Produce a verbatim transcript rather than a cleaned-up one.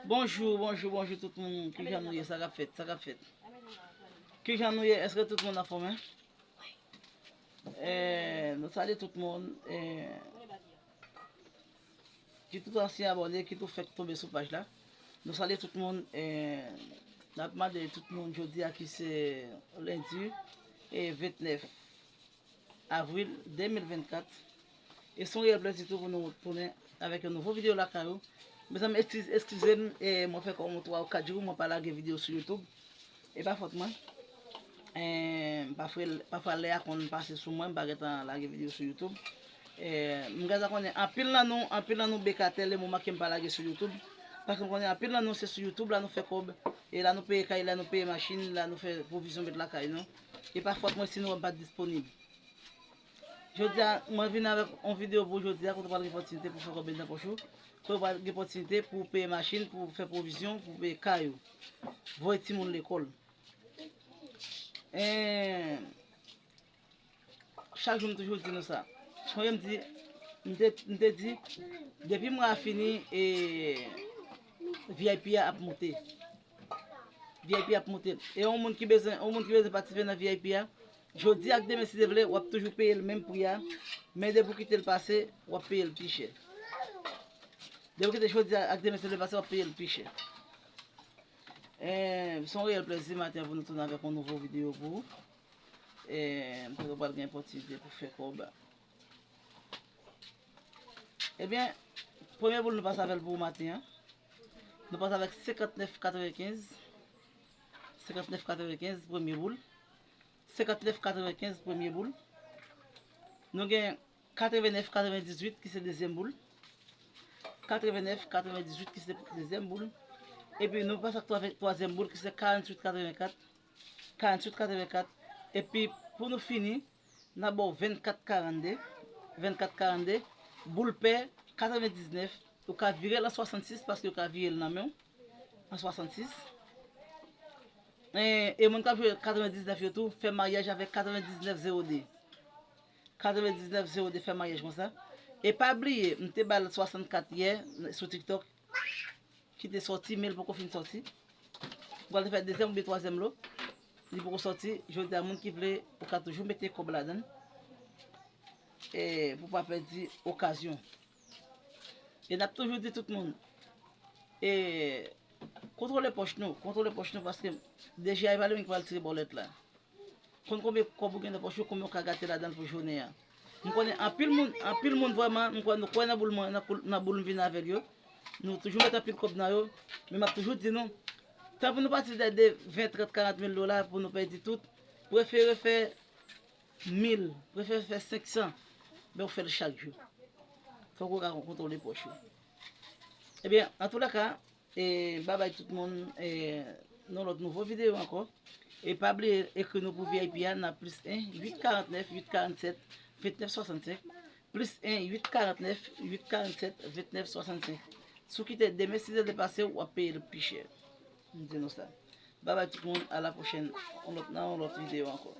Bonjou, bonjou, bonjou tout moun. Kijan nou ye? Sa k ap fèt? Sa k ap fèt? Kijan nou ye? Èske tout moun anfòm? Eh, nou salye tout moun. Eh, ki tout ansyen abòne, ki tout fèk tonbe sou paj la. Nou salye tout moun. Eh, n ap mande tout moun jodi a ki se lendi e ventnèf avril de mil vennkat. E se yon reyèl plèzi tou pou nou tounen avèk yon nouvo videyo lakay ou. Mezanmi, eskiz, eskize m, e mwen fè kòm twa ou kat jou mwen pa lage videyo sou YouTube. E pa fòt mwen. E, pafwa, pafwa lè a konn pase sou mwen, m pa gentan lage videyo sou YouTube. E, m gentan konnen anpil nan nou, anpil nan nou bekatè le moman ke m pa lage sou YouTube. Paske m konnen anpil nan nou se sou YouTube la nou fè kòb. E la nou peye kay, la nou peye machin, la nou fè pwovizyon met lakay nou. E pa fòt mwen si nou wè m pa disponib. Jodi a, mwen vin avèk yon videyo pou jodi a, kote w pral gen opòtinite pou fè kòb anndan pòch ou, kote w pral gen opòtinite pou w peye machin, pou w fè pwovizyon, pou w peye kay ou, voye timoun lekòl. Eh, chak jou m toujou di nou sa. Sonje m di, m te, m te di, depi mwa a fini, e V I P a ap monte. V I P ap monte. E yon moun ki bezwen, yon moun ki bezwen patisipe nan V I P a, jodi ak demen si Dye vle, w ap toujou peye l menm pri a. Men depi w kite l pase, w ap peye l pi chè. Depi w kite jodi a ak demen si Dye vle pase, w ap peye l pi chè. Eh, se yon reyèl plèzi maten an pou nou tounen avèk yon nouvo videyo pou ou. Eh, m panse w pral gen opòtinite pou fè kòb. Ebyen, premye boul nou pase avè l pou maten an. Nou pase avèk senkantnèf katrevenkenz. Senkantnèf katrevenkenz, premye boul. Senkantnèf katrevenkenz, premye boul. Nou gen katrevennèf katrevendizuit ki se dezyèm boul. Katrevennèf katrevendizuit ki se dezyèm boul. Epi nou pase ak twa-, twazyèm boul ki se karanntuit katrevenkat. Karanntuit katrevenkat. Epi pou nou fini, n a ba w vennkat karannde. Vennkat karannde. Boul pè katrevendiznèf. Ou ka vire l an swasannsis paske yo ka vire l nan men w. An swasannsis. E, e moun k ap jwe katrevendiznèf yo tou, fè maryaj avèk katrevendiznèf zewo de. Katrevendiznèf zewo de fè maryaj konsa. E pa bliye, m te ba l swasannkat yè sou TikTok. Ki te sòti, men l poko fin sòti. M pral te fè dezyèm oubyen twazyèm lo. Li poko sòti. Jodi a, moun ki vle, ou ka toujou mete kòb ladan l. E pou pa pèdi okazyon. E n ap toujou di tout moun, e, kontwole pòch nou, kontwole pòch nou, paske D G A e pa li menm ki pral tire bòlèt la. Konn konbyen kòb ou gen nan pòch ou, konbyen ou ka gate ladan l pou jounen an. M konnen anpil moun, anpil moun vrèman, m kwè nou kwè nan boul mwen, nan koul-, nan boul m vin avè l yo. Nou toujou met anpil kòb nan yo, men m ap toujou di nou, tan pou nou pati de, de ven, trant, karant mil dola pou nou pèdi tout, prefere fè mil, prefere fè senksan, men ou fè l chak jou. Fòk ou ka kontwole pòch ou. Ebyen, antoulèka, E, babay tout moun, e, nan lòt nouvo videyo ankò. E pa bliye ekri nou pou V I P a nan plis en, uit karantnèf, uit karannsèt, ventnèf swasannsenk, plis en, uit karantnèf, uit karannsèt, ventnèf swasannsenk. Si w kite demen si Dye vle pase, w ap peye l pi chè. M di nou sa. Babay tout moun, a la pwochèn, yon lòt, nan yon lòt videyo ankò.